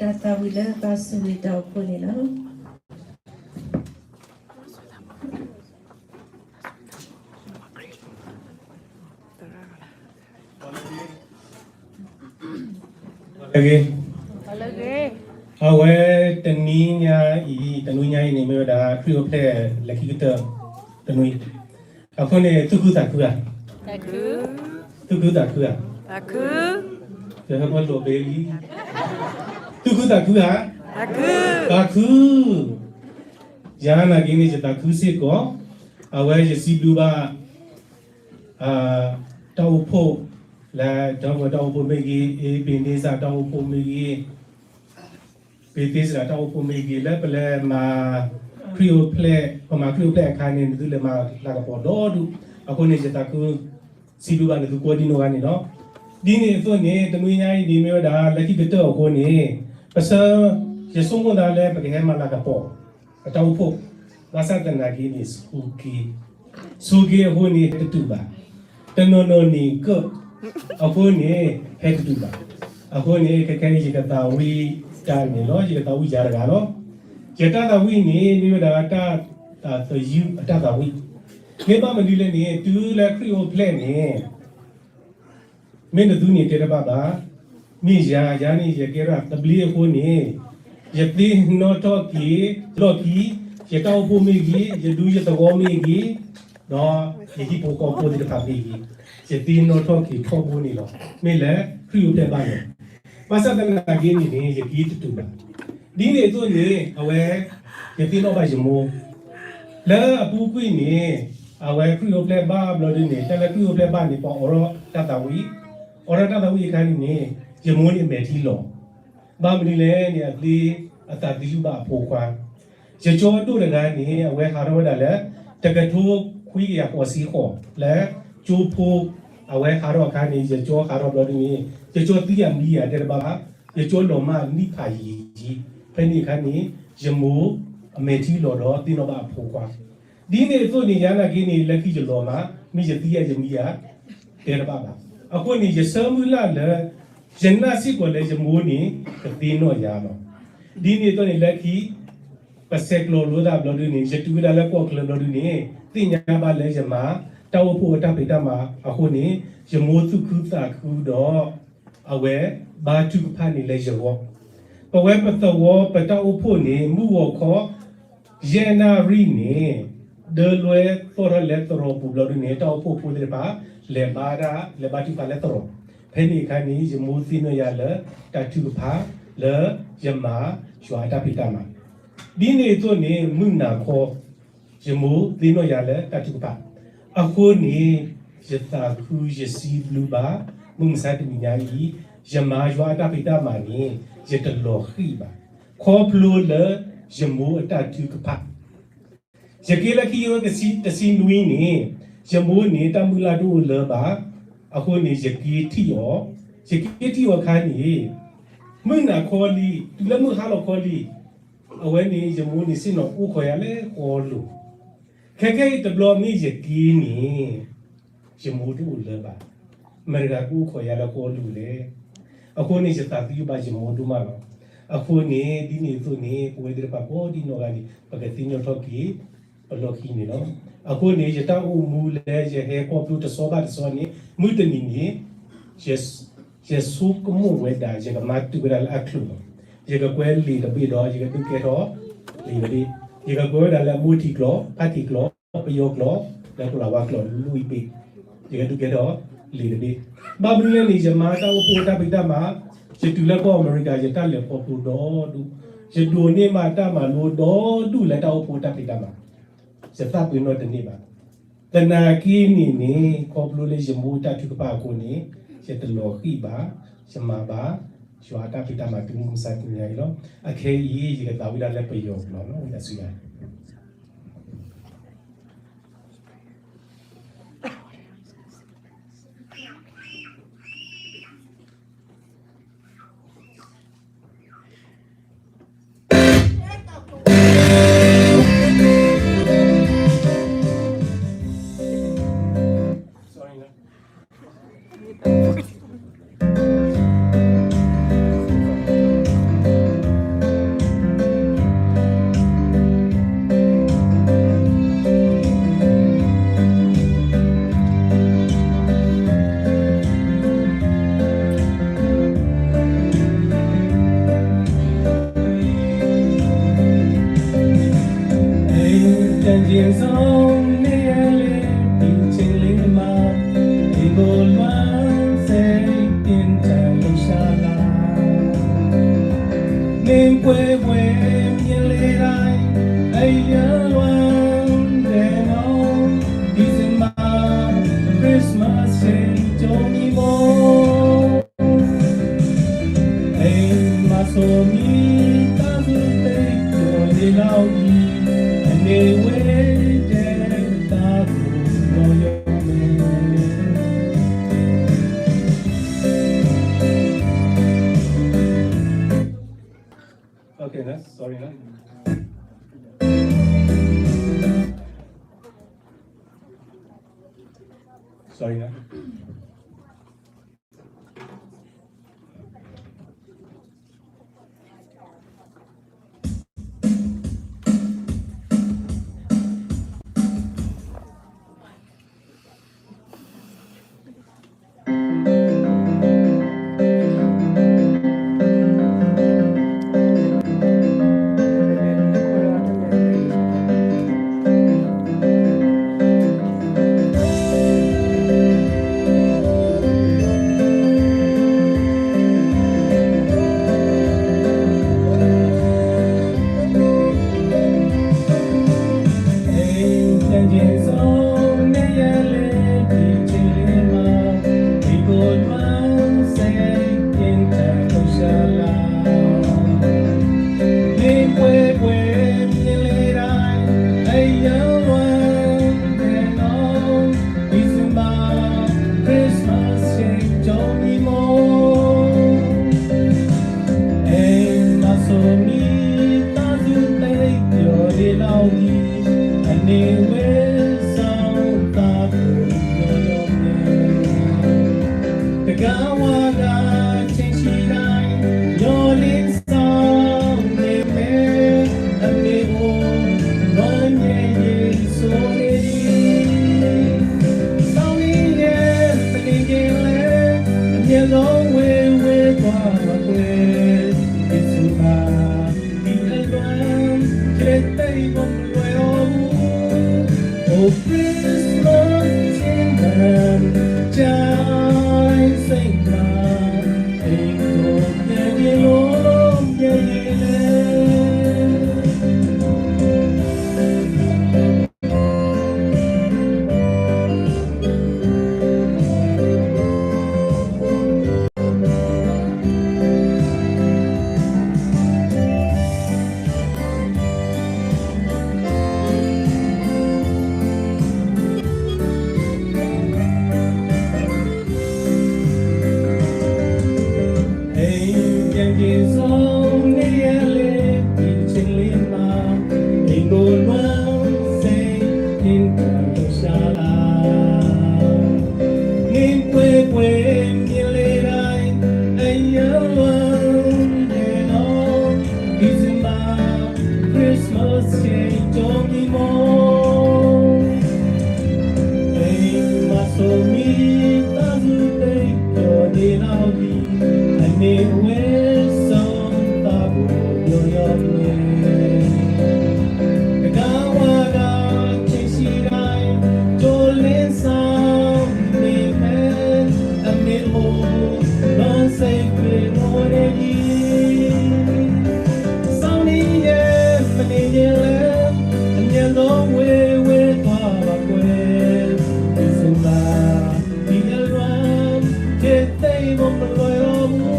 တၢ်သးဝံၣ်လၢဘါဆိၣ်ဂ့ၤတၢ်အိၣ်ဖှိၣ်န့ၣ်လီၤ. အဝဲတနံၤညါအံၤ, တနံၤညါအံၤန့ၣ် မ့ၢ်ဝဲဒၣ်ခရံာ်အိၣ်ဖျဲၣ်လၢခံကတၢၢ်တနွံ, အဃိန့ၣ် သူၣ်ခုသးခုဧါ, သူၣ်ခုသးခုဧါ, ဟဲဖီလိာ်ဘ့လံ, သူၣ်ခုသးခုဧါ, သးခု, ယၤနာ်က့န့ၣ် ယသးခုစ့ၢ်ကီး, အဝဲယစံးဘျုးဘၣ် တၢ်အိၣ်ဖှိၣ်လၢ ဒီဝဲၢ်တၢ်အိၣ်ဖှိၣ်မ့ၢ်ဂ့ၤ, အ့ဘ့းန့စၢ်တၢ်အိၣ်ဖှိၣ်မ့ၢ်ဂ့ၤ, ဘ့းသ့စၤတၢ်အိၣ်ဖှိၣ်မ့ၢ်ဂ့ၤ, လၢပလဲၤမၤခရံာ်အိၣ်ဖျဲၣ်, ပမၤခရံာ်အိၣ်ဖျဲၣ်အခါန့ၣ် နသုလဲၤမၤလၤကပီၤဒီဒူၣ်, အဃိန့ၣ် ယသးခုစံးဘျုးဘၣ်နသုကိးဒံနီၢ်ဂၤန့ၣ်လီၤ. ဒ်န့ၣ်အသိးန့ၣ် တနွံညါအံၤန့ၣ် မ့ၢ်ဝဲဒၣ်လၢခံကတၢၢ်အဃိန့ၣ် ပဆၢ, ယဆိကမိၣ်သးလၢပကဟဲမၤလၤကပီၤ ပတၢ်အိၣ်ဖှိၣ်, ဘၣ်ဆၣ်သနာ်က့န့ၣ် ဆိးက့, ဆိးက့အဃိန့ၣ် ဟဲတတုၤဘၣ်, တနီၤနီၤန့ၣ်ကၢၣ်, အဃိန့ၣ် ဟဲတတုၤဘၣ်, အဃိန့ၣ် ခဲခဲအံၤ ယကသးဝံၣ်တၢ်န့ၣ်လီၤ, ယကသးဝံၣ်ယၤတဂၤလီၤ. ယတၢ်သးဝံၣ်န့ၣ် မ့ၢ်ဝဲဒၣ်တၢ်သယုၢ်အတၢ်သးဝံၣ်, မ့ၢ်ဘၣ်မနုၤလဲၣ်န့ၣ် တုၤလၢခရံာ်အိၣ်ဖျဲၣ်န့ၣ် မ့ၢ်နသုန့ၣ်တဲတဘၣ်ဘၣ်, မ့ၢ်ယၤ, ယၤန့ၣ် ယကဲထီၣ်သဘျ့အဃိန့ၣ်, ယသ့ၣ်နီၣ်ထီၣ်က့ၤလီၢ်ခံ, ယတၢ်အိၣ်ဖှိၣ်မ့ၢ်ဂ့ၤ, ယဒူယသဝီမ့ၢ်ဂ့ၤ, ဒီးယဟံၣ်ဖိဃီဖိသ့ၣ်တဖၣ်မ့ၢ်ဂ့ၤ, ယသ့ၣ်နီၣ်ထီၣ်က့ၤထီဘိန့ၣ်လီၤ. မ့ၢ်လၢခရံာ်အိၣ်ဖျဲၣ်ဘၣ်န့ၣ်, ဘၣ်ဆၣ်သနာ်က့န့ၣ်န့ၣ် ယက့ၤတတုၤဘၣ်. ဒ်န့ၣ်အသိးန့ၣ် အဝဲ ယသ့ၣ်နီၣ်ဘၣ်ယမိၢ် လၢအပူၤကွံာ်န့ၣ် အဝဲခရံာ်အိၣ်ဖျဲၣ်ဘၣ်ဘျီဒုန့ၣ် တၢ်လၢခရံာ်အိၣ်ဖျဲၣ်ဘၣ်န့ၣ် ပှၤအိးထီၣ်တၢ်သးဝံၣ်, အိးထီၣ်တၢ်သးဝံၣ်အခါန့ၣ်န့ၣ် ယမိၢ်န့ၣ်မဲာ်ထံလီၤ. ဘၣ်မနုၤလဲၣ်န့ၣ် အသ့ အသးသယုၢ်ဘၣ်အဖိခွါ, ယကၠီဒိၣ်တဂၤန့ၣ် အဝဲဟးထီၣ်ဝဲဒၣ်လၢ တကထိခွံကယၤဃိးဆံဃိး လၢကၠိဖိ, အဝဲဟးထီၣ်အခါန့ၣ် ယကၠီဟးထီၣ်ဘျီဒုန့ၣ် ယကၠီသံယၤမံယၤတဲတဘၣ်ဘၣ်, ယကၠီလီၤမၢ်နံၣ်ဖးယံာ်ယံာ်, ဖဲန့ၣ်အခါန့ၣ် ယမိၢ်အမဲာ်ထံလီၤဒီး သ့ၣ်နီၣ်ဘၣ်အဖိခွါ, ဒ်န့ၣ်အသိးန့ၣ် ယၤနာ်က့န့ၣ် လၢခံယလီၤမၢ် မ့ၢ်ယသံယၤယမံယၤ တဲတဘၣ်ဘၣ်. အဃိန့ၣ် ယဆၢမုၢ်လၢ်လၢ ယနာ်စ့ၢ်ကီးလၢယမိၢ်န့ၣ် ကသ့ၣ်နီၣ်ယၤလီၤ. ဒ်န့ၣ်အသိးန့ၣ် လၢခံ ပဆဲးကျိးလိာ်သးဘျီဒုန့ၣ် ယတုၤဝဲဒၣ်လၢကီၢ်ချၢဘျီဒုန့ၣ် သ့ၣ်ညါဘၣ်လၢယမၤတၢ်အိၣ်ဖှိၣ်အတၢ်ဖံးတၢ်မၤအဃိန့ၣ် ယမိၢ်သူၣ်ခုသးခုဒီး အဝဲဘါထုကဖၣ်န့ၣ်လၢယဂီၢ်, ပဝဲပသဝီပတၢ်အိၣ်ဖှိၣ်န့ၣ် မုၢ်ဂီၤခီ ယဲၢ်နၣ်ရံၣ်န့ၣ် ဒၢလွဲသီၣ်ထီၣ်လၢသရိာ်ပူၤဘျီဒုန့ၣ် တၢ်အိၣ်ဖှိၣ်ဖိသ့ၣ်တဖၣ် လဲၤဘါတၢ် လဲၤဘါထုကဖၣ်လၢသရိာ်, ဖဲန့ၣ်အခါန့ၣ် ယမိၢ်သ့ၣ်နီၣ်ယၤလၢတၢ်ထုကဖၣ် လၢယမၤယွၤအတၢ်ဖံးတၢ်မၤ, ဒ်န့ၣ်အသိးန့ၣ် မုၢ်နၤခီ ယမိၢ်သ့ၣ်နီၣ်ယၤလၢတၢ်ထုကဖၣ်, အဃိန့ၣ် ယသးခုယစံးဘျုးဘၣ် မုၢ်မဆါတနံၤညါအံၤ ယမၤယွၤအတၢ်ဖံးတၢ်မၤန့ၣ် ယတလီၤဃံၣ်ဘၣ်, ခီဖျိလၢယမိၢ်အတၢ်ထုကဖၣ် ယက့ၤလၢခံယိတဆံနွံန့ၣ် ယမိၢ်န့ၣ် တၢ်မုၢ်လၢ်တအိၣ်လၢၤဘၣ်, အဃိန့ၣ် ယက့ၤထံၣ်အီၤ, ယက့ၤထံၣ်အီၤအခါန့ၣ် မုၢ်နၤခီလံ တုၤလၢမုၢ်ဟါလီၤခီလံ, အဝဲန့ၣ် ယမိၢ်န့ၣ် ဆ့ၣ်နီၤအိၣ်ခိးယၤလၢဃီလိၤ, ခဲခဲအံၤတဘျီမ့ၢ်ယက့ၤန့ၣ် ယမိၢ်တအိၣ်လၢၤဘၣ်, မတၤတဂၤကအိၣ်ခိးယၤလၢဃီလိၤလဲၣ်. အဃိန့ၣ် ယသးသယုၢ်ဘၣ်ယမိၢ်ဒိၣ်မးလီၤ. အဃိန့ၣ် ဒ်န့ၣ်အသိးန့ၣ် ပဝဲသ့ၣ်တဖၣ်ကိးဒံနီၢ်ဂၤန့ၣ် ပကသ့ၣ်နီၣ်ထီၣ်က့ၤ ပလီၢ်ခံန့ၣ်လီၤ. အဃိန့ၣ် ယတၢ်အိၣ်မူလၢယဟဲခီဖျိတဆီဘၣ်တဆီန့ၣ် မုၢ်တနံၤန့ၣ် ယဆိကမိၣ်ဝဲဒၣ် ယကမၤတုၤဝဲဒၣ်လၢအချုးလီၤ. ယကကွဲလံာ်တဘ့ၣ်ဒီး ယကဒုးကဲထီၣ်လံာ်တဘ့ၣ်, ယကကွဲဝဲဒၣ်လၢအမိၢ်ထံကျိာ် ဖါထံကျိာ် ပယီၤကျိာ် လၢကလၤဝါကျိာ်လွံၢ်ဘ့ၣ်, ယကဒုးကဲထီၣ်လံာ်တဘ့ၣ်. ဘၣ်မနုၤလဲၣ်န့ၣ် ယမၤတၢ်အိၣ်ဖှိၣ်တၢ်ဖံးတၢ်မၤ, ယတုၤလၢကီၢ်အမဲရကၤ ယတၢ်လဲၤခီဖျိဒီဒူၣ်, ယဒိးန့ၢ်ဘၣ်တၢ်မၤလိဒီဒူၣ်လၢတၢ်အိၣ်ဖှိၣ်တၢ်ဖံးတၢ်မၤ, ယသးပ့ၤနီၣ်တန့ၢ်ဘၣ်. သနာ်က့န့ၣ်န့ၣ် ခီဖျိလၢယမိၢ်တၢ်ထုကဖၣ်အဃိန့ၣ် ယတလီၤဃံၣ်ဘၣ်, ယမၤဘၣ် ယွၤအတၢ်ဖံးတၢ်မၤတုၤမုၢ်မဆါတနံၤညါအံၤလီၤ. အခဲအံၤ ယကသးဝံၣ်ဒၣ်လၢပယီၤကျိာ်လီၤ. ဝံသးစူၤယၤ眼睛中你眼泪已经淋满，一路乱水变成流下来。你会为眼泪来，哎呀，乱的哦，December Christmas change your mood. တဂၤဝၤဂၤ change ဒၣ် ယီၤလ့ၣ်စီၤ မ့မ့ၢ် အမ့ၢ်အိၣ် လွဲယဲယဲဆိန့ၣ် စီၤန့ၣ်ယဲ မ့ၢ်န့ၣ်ယဲလဲၣ် အမ့ၢ်လီၤဝဲဝဲကွၢ်ကွဲ ယ့ၣ်ၡူးဘၣ် ဒ်အလွဲ ကလဲၤတၢ်အံၤဘၣ်ပလွဲအီၤမူ Oh Christmas children, ကြၢးစ့ၢ်မး အိၣ်ပြ့မ့ၢ်ယဲယဲလီၤ ယဲယဲလဲၣ် Christmas change your mood မ့ၢ်မၤစိၤမံ သးစူၤတ့ၢ်ကီၤန့ၣ်လီၤဒံး အန့ၣ်ဝဲစီၤသးဘိယီၤယီၤမ့ၢ် တဂၤဝၤဂၤ change ဒၣ် ကၠိလ့ၣ်စီၤ မ့မ့ၢ် အမ့ၢ်အိၣ် လီၤစ့ၢ်ကီးမိၢ်န့ၣ်ဒံး စီၤန့ၣ်ယဲ မ့ၢ်န့ၣ်ယဲလဲၣ် အမ့ၢ်လီၤဝဲဝဲကွၢ်ဘၣ်ကွဲ ယ့ၣ်ၡူးဘၣ် ဒ်အလွဲ ကသ့ဘိပလွဲအီၤမူ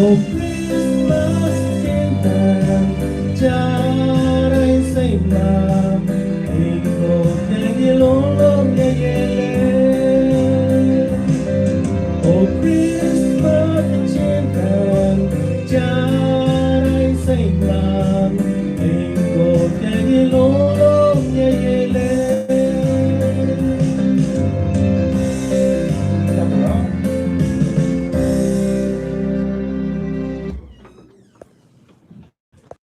Oh Christmas children, ကြၢးစ့ၢ်မး အိၣ်ပြ့မ့ၢ်ယဲယဲလဲၣ် Oh Christmas children, ကြၢးစ့ၢ်မး အိၣ်ပြ့မ့ၢ်ယဲယဲလီၤ